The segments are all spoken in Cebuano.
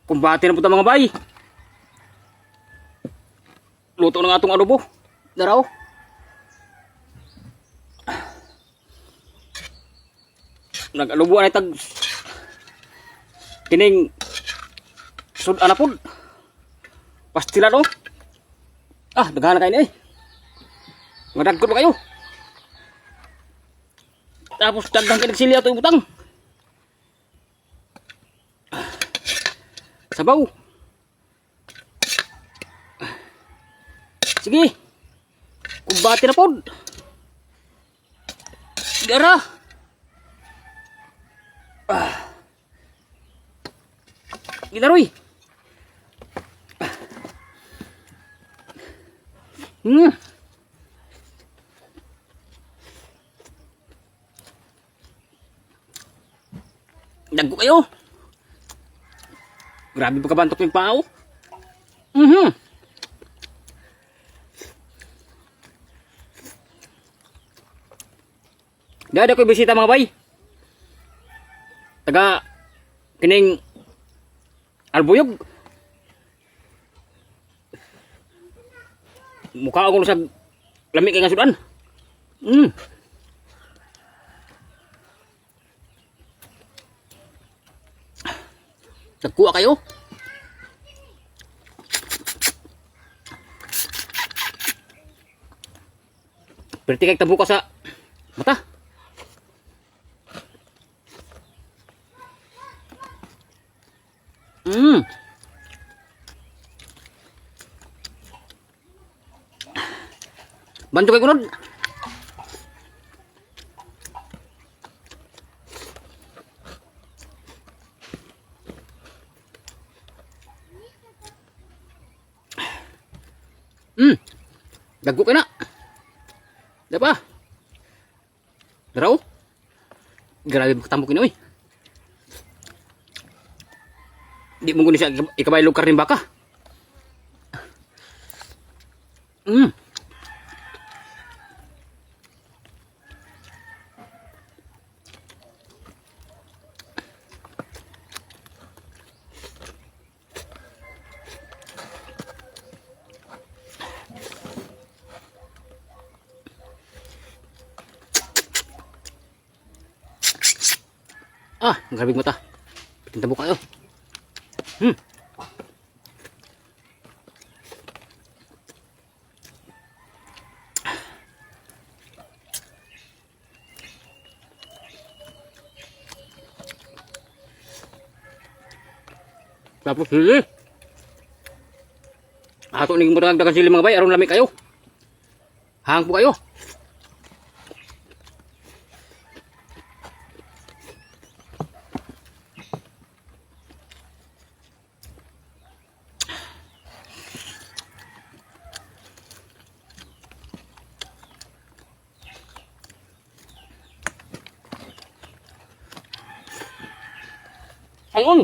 Kumbate na po ta, mga bay. Luto na nga atong adobo. Daraw. Nag-adobo ay tag kining sud-an na pod. Pastila no. Ah, daghan na kayo ni eh. Madagkot ba kayo? Tapos daghan kayo sili ato ibutang. Sabaw. Sige. Kumbate na pod. Gara. Ah. Ginaroy. Dagko kayo. Grabe pagkabantok yung pao. Dada ko bisita, mga bay. Taga kining Albuyog. Mukha ako sa lami kay nga sudan. Nagkuha kayo? Perti kay tabo ka sa mata. Banto kay kunod. Dagko ka na. Dapa. Daraw. Grabe tambok ini oy. Di mo guni siya ikabaylog karning baka. Ah, grabe mata. Tinta mo kayo. Tapos sili. Ato ning murag dagan sili, mga bay, aron lami kayo. Hang po kayo. Ayun.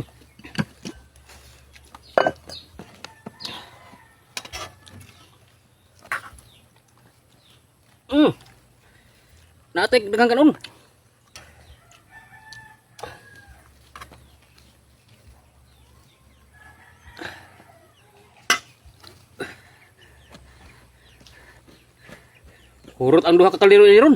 Natik daghang kanon. Hurot ang duha ka kaldero ini ron.